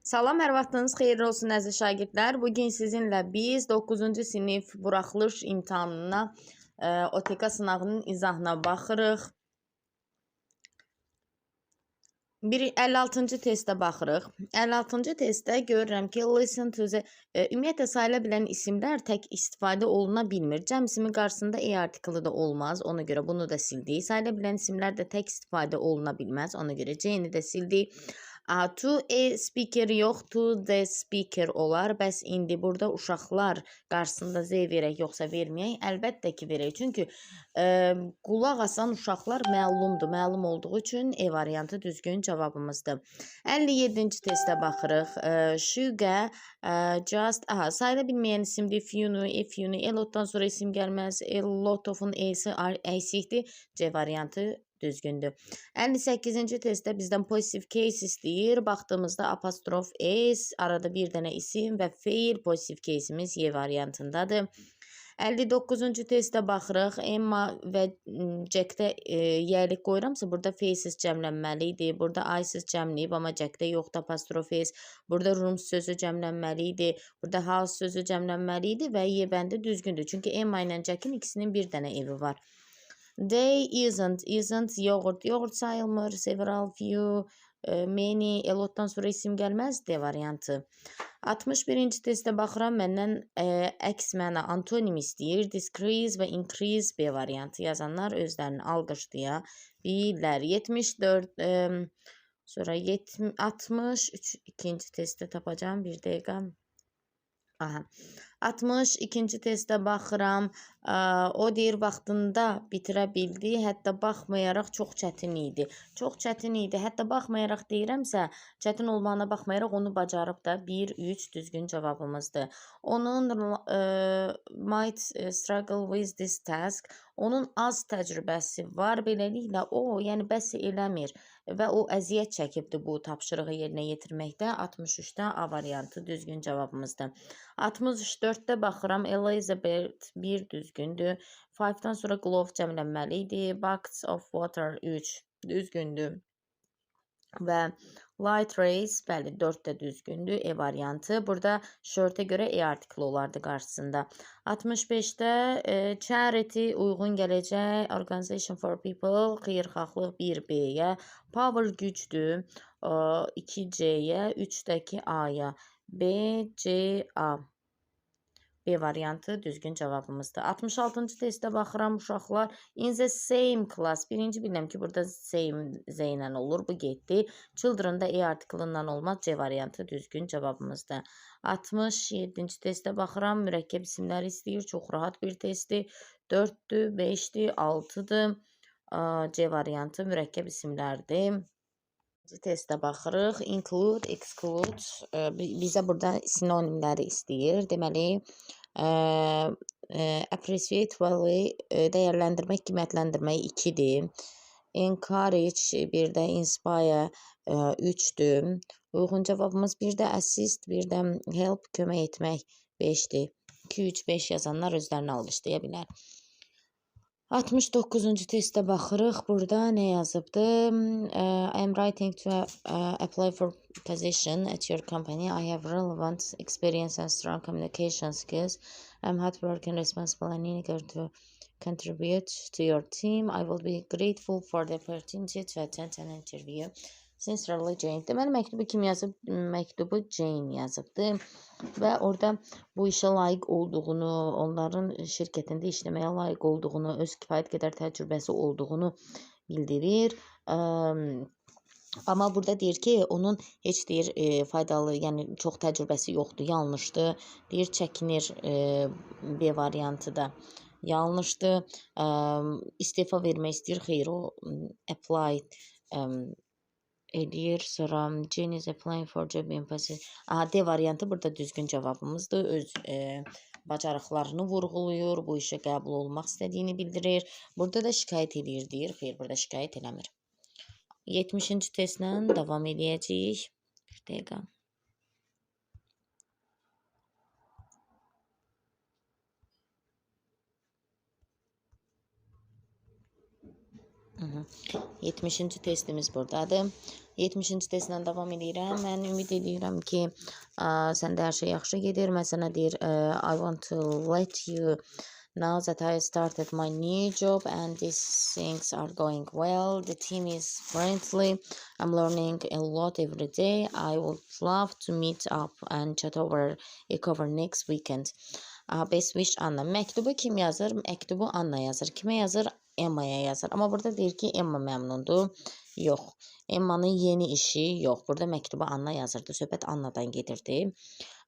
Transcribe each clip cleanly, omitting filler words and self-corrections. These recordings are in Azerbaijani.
Salam, hər vaxtınız xeyirli olsun əziz şagirdlər. Bu gün sizinlə biz 9-cu sinif buraxılış imtahanına OTK sınağının izahına baxırıq. Bir 56-cı testə baxırıq. 56-cı testdə görürəm ki, listen to the ümumiyyətlə sayıla bilən isimlər tək istifadə oluna bilmir. Cəm isimin qarşısında e artiklı da olmaz. Ona görə bunu da sildik. Sayıla bilən isimlər də tək istifadə oluna bilməz. Ona görə C-ni də sildik. To a speaker yox, to the speaker olar. Bəs indi burada uşaqlar qarşısında Z verək yoxsa verməyək? Əlbəttə ki, verək. Çünki qulaq asan uşaqlar məlumdur. Məlum olduğu üçün E variantı düzgün cavabımızdır. 57-ci testə baxırıq. Sugar, just, aha, sayıla bilməyən isimdir. Few-nu, a few-nu, a lot-dan sonra isim gəlməz. A lot of-un E-si əksikdir. C variantı düzgündür. 58-ci testdə bizdən positive case istəyir. Baxdığımızda apostrof S, arada bir dənə isim və feil positive case-imiz Y variantındadır. 59-cu testə baxırıq. Emma və Jack-də yəlik qoyuramsa, burada faces cəmlənməli idi. Burada eyes cəmləyib, amma Jack-də yoxdur apostrof S. Burada rooms sözü cəmlənməli idi. Burada house sözü cəmlənməli idi və Y bəndi düzgündür. Çünki Emma ilə Jack-in ikisinin bir dənə evi var. They isn't, isn't yoğurt, yoğurt sayılmır. Several, few, many, a lotdan sonra isim gəlməz D variantı. 61-ci testə baxıram, məndən əks məna antonim istəyir. Decrease və increase B variantı yazanlar özlərini alqışlaya bilər. 74, sonra 63, ikinci testdə tapacağam bir dəqiqə. Aha. 62-ci testə baxıram. O deyir vaxtında bitirə bildi, hətta baxmayaraq çox çətin idi. Çox çətin idi. Hətta baxmayaraq deyirəmsə, çətin olmağına baxmayaraq onu bacarıb da 1, 3 düzgün cavabımızdır. Onun might struggle with this task. Onun az təcrübəsi var. Beləliklə o, yəni bəs eləmir və o əziyyət çəkibdir bu tapşırığı yerinə yetirməkdə. 63-də A variantı düzgün cavabımızdır. 64-də baxıram, Elizabeth 1 düzgündür. 5-dan sonra glove cəmlənməli idi. Buckets of water 3 düzgündür. Və light rays, bəli, 4 də düzgündür. E variantı. Burada shirt-ə görə E artikli olardı qarşısında. 65-də charity uyğun gələcək. Organization for people, xeyirxahlıq 1B-yə. Power gücdür. 2C-yə, 3-dəki A-ya. B, C, A. B variantı düzgün cavabımızdır. 66-cı testə baxıram uşaqlar. In the same class. Birinci bilirəm ki, burada same Z ilə olur. Bu getdi. Children-da E artiklından olmaz. C variantı düzgün cavabımızdır. 67-ci testə baxıram. Mürəkkəb isimləri istəyir. Çox rahat bir testdir. 4-dür, 5-dir, 6-dır. C variantı mürəkkəb isimlərdir. Testə baxırıq. Include, exclude. Bizə burada sinonimləri istəyir. Deməli, appreciate, value, dəyərləndirmək, qiymətləndirmək 2-dir. Encourage, bir də inspire 3-dür. Uyğun cavabımız bir də assist, bir də help, kömək etmək 5-dir. 2, 3, 5 yazanlar özlərini alqışlaya bilər. 69-cu testə baxırıq. Burada nə yazıbdı? I am writing to apply for position at your company. I have relevant experience and strong communication skills. I am hardworking, responsible and eager to contribute to your team. I will be grateful for the opportunity to attend an interview. Sincerely Jane. Deməli, məktubu kim yazıb? Məktubu Jane yazıbdı. Və orada bu işə layiq olduğunu, onların şirkətində işləməyə layiq olduğunu, öz kifayət qədər təcrübəsi olduğunu bildirir. Amma burada deyir ki, onun heç deyir faydalı, yəni çox təcrübəsi yoxdur, yanlışdır. Deyir, çəkinir B variantı da yanlışdır. İstefa vermək istəyir, xeyr, o apply eləyir. Sonra Jane is applying for job in Pacific. Aha, D variantı burada düzgün cavabımızdır. Öz bacarıqlarını vurğulayır, bu işə qəbul olmaq istədiyini bildirir. Burada da şikayət eləyir, deyir. Xeyr, burada şikayət eləmir. 70-ci testlə davam eləyəcəyik. Bir dəqiqə. 70-ci testimiz buradadır. 70-ci testlə davam edirəm. Mən ümid edirəm ki, səndə hər şey yaxşı gedir. Mən sənə deyir, I want to let you know that I started my new job and these things are going well. The team is friendly. I'm learning a lot every day. I would love to meet up and chat over a cover next weekend. Best wish Anna. Məktubu kim yazır? Məktubu Anna yazır. Kimə yazır? Emma'ya yazır. Amma burada deyir ki, Emma məmnundur. Yox. Emma'nın yeni işi yox. Burada məktubu Anna yazırdı. Söhbət Annadan gedirdi.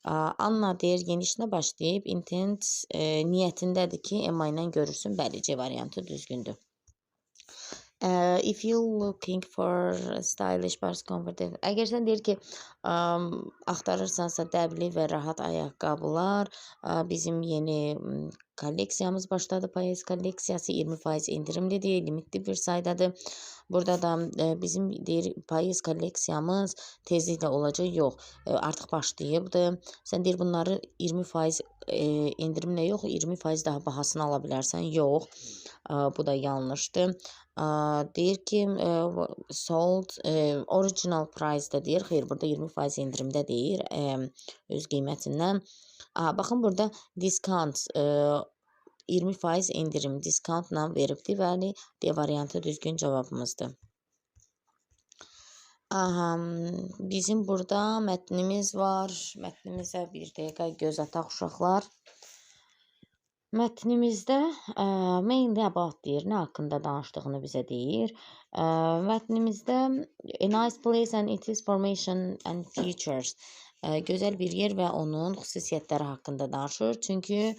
Anna deyir, yeni işinə başlayıb, intent niyyətindədir ki, Emma ilə görürsün. Bəli, C variantı düzgündür. If you looking for stylish but comfortable. Əgər sən deyir ki, axtarırsansa dəbli və rahat ayaqqabılar, bizim yeni kolleksiyamız başladı. Payız kolleksiyası 20% endirimlidir, limitli bir saydadır. Burada da bizim deyir payız kolleksiyamız tezliklə olacaq. Yox, artıq başlayıbdı. Sən deyir bunları 20% endirimlə yox, 20% daha bahasını ala bilərsən. Yox, bu da yanlışdır. Deyir ki, sold original price-da deyir. Xeyr, burada 20% endirimdə deyir öz qiymətindən. Baxın, burada discount 20% endirim discountla veribdir. Bəli, D variantı düzgün cavabımızdır. Aha, bizim burada mətnimiz var. Mətnimizə bir dəqiqə göz ataq uşaqlar. Mətnimizdə mainly about deyir, nə haqqında danışdığını bizə deyir. Mətnimizdə a nice place and its formation and features. Gözəl bir yer və onun xüsusiyyətləri haqqında danışır. Çünki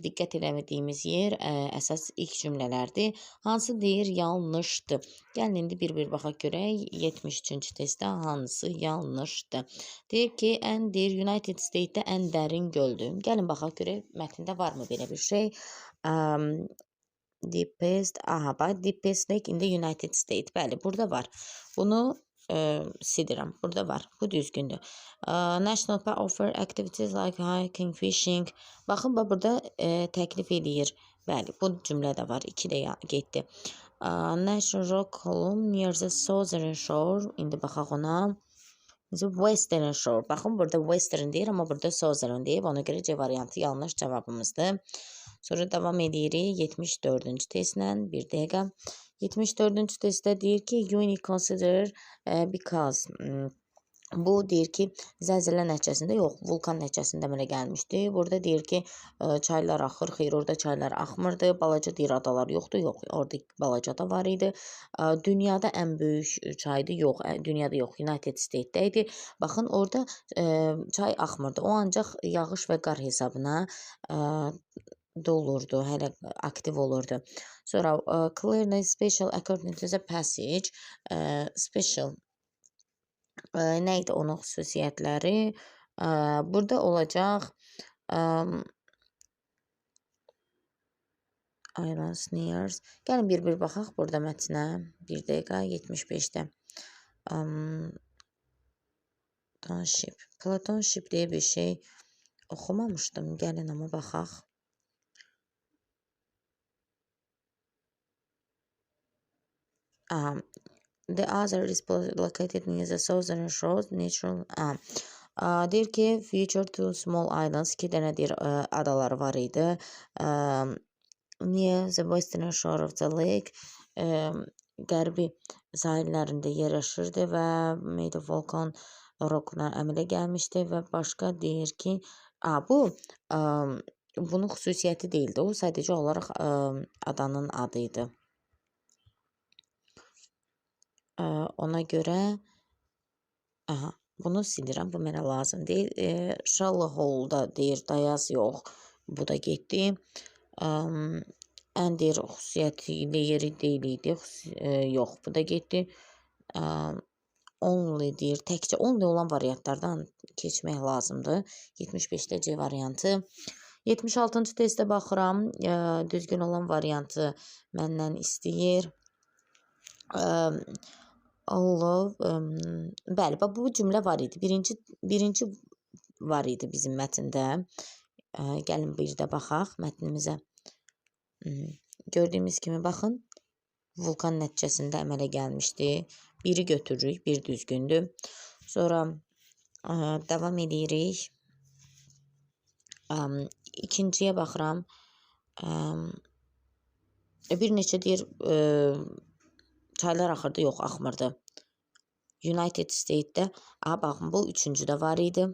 diqqət eləmədiyimiz yer əsas ilk cümlələrdir. Hansı deyir yanlışdır. Gəlin indi bir-bir baxaq görək 73-cü testdə hansı yanlışdır. Deyir ki, ən deyir United States-də ən dərin göldür. Gəlin baxaq görək mətndə varmı belə bir şey. Deepest, aha, bax, deepest lake in the United States. Bəli, burada var. Bunu silirəm. Burada var. Bu düzgündür. National Park offer activities like hiking, fishing. Baxın, bax burada təklif eləyir. Bəli, bu cümlə də var. 2 də getdi. National Rock Column near the southern shore. İndi baxaq ona. Western shore. Baxın, burada western deyir, amma burada southern deyib. Ona görə C variantı yanlış cavabımızdır. Sonra davam edirik 74-cü testlə. Bir dəqiqə. 74-cü testdə deyir ki, you consider because bu deyir ki, zəlzələ nəticəsində yox, vulkan nəticəsində əmələ gəlmişdi. Burada deyir ki, çaylar axır, xeyr, orada çaylar axmırdı. Balaca deyir adalar yoxdur, yox, orada balaca ada var idi. Dünyada ən böyük çaydı, yox, dünyada yox, United States-də idi. Baxın, orada çay axmırdı. O ancaq yağış və qar hesabına dolurdu, hələ aktiv olurdu. Sonra clearly special according to the passage, special nə idi onun xüsusiyyətləri? Burada olacaq Islands near. Gəlin bir-bir baxaq burada mətnə. Bir dəqiqə 75-də. Platonship. Platonship deyə bir şey oxumamışdım. Gəlin amma baxaq. The other is located near the southern shore, natural. Deyir ki, future two small islands, 2 dənə deyir adaları var idi. Near the western shore of the lake, qərbi sahillərində yerləşirdi və made of volcan rockla əmələ gəlmişdi və başqa deyir ki, bu bunun xüsusiyyəti deyildi. O sadəcə olaraq adanın adı idi. Ona görə aha, bunu silirəm. Bu mənə lazım deyil. Shallow hole-da deyir dayaz yox. Bu da getdi. Ən deyir xüsusiyyətli yeri deyil idi. Yox, bu da getdi. Only deyir. Təkcə only olan variantlardan keçmək lazımdır. 75-də C variantı. 76-cı testə baxıram. Düzgün olan variantı məndən istəyir. Allah, bəli, bax bu cümlə var idi. Birinci var idi bizim mətndə. Gəlin bir də baxaq mətnimizə. Gördüyümüz kimi baxın. Vulkan nəticəsində əmələ gəlmişdi. Biri götürürük, bir düzgündür. Sonra davam edirik. İkinciyə baxıram. Bir neçə deyir, çaylar axırdı, yox, axmırdı. United States-də, aha, baxın, bu üçüncüdə var idi.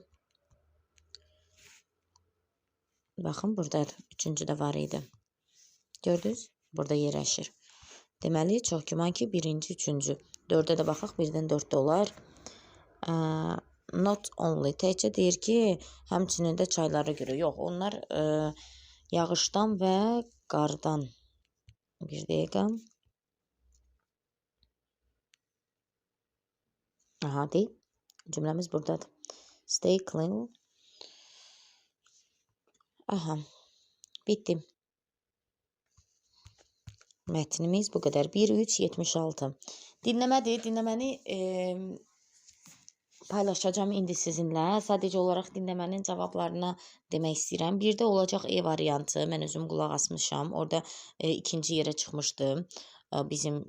Baxın, buradadır, üçüncüdə var idi. Gördünüz? Burada yerləşir. Deməli, çox güman ki, birinci, üçüncü. Dördə də baxaq, birdən dörddə olar. Not only. Təkcə deyir ki, həmçinin də çaylara görə. Yox, onlar yağışdan və qardan. Bir dəqiqə. Aha, deyil. Cümləmiz buradadır. Stay clean. Aha, bitdi. Mətnimiz bu qədər. 1, 3, 76. Dinləmədir. Dinləməni paylaşacağım indi sizinlə. Sadəcə olaraq dinləmənin cavablarına demək istəyirəm. Bir də olacaq E variantı. Mən özüm qulaq asmışam. Orada ikinci yerə çıxmışdı. Bizim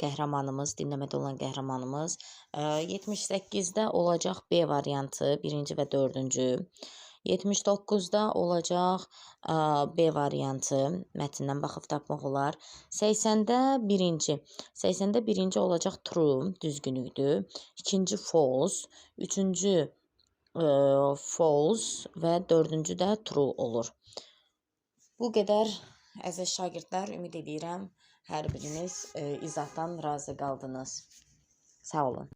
qəhrəmanımız, dinləmədə olan qəhrəmanımız. 78-də olacaq B variantı, birinci və dördüncü. 79-da olacaq B variantı, mətndən baxıb tapmaq olar. 80-də birinci. 80-də birinci olacaq true, düzgün idi. İkinci false, üçüncü false və dördüncü də true olur. Bu qədər əziz şagirdlər, ümid edirəm hər biriniz izahdan razı qaldınız. Sağ olun.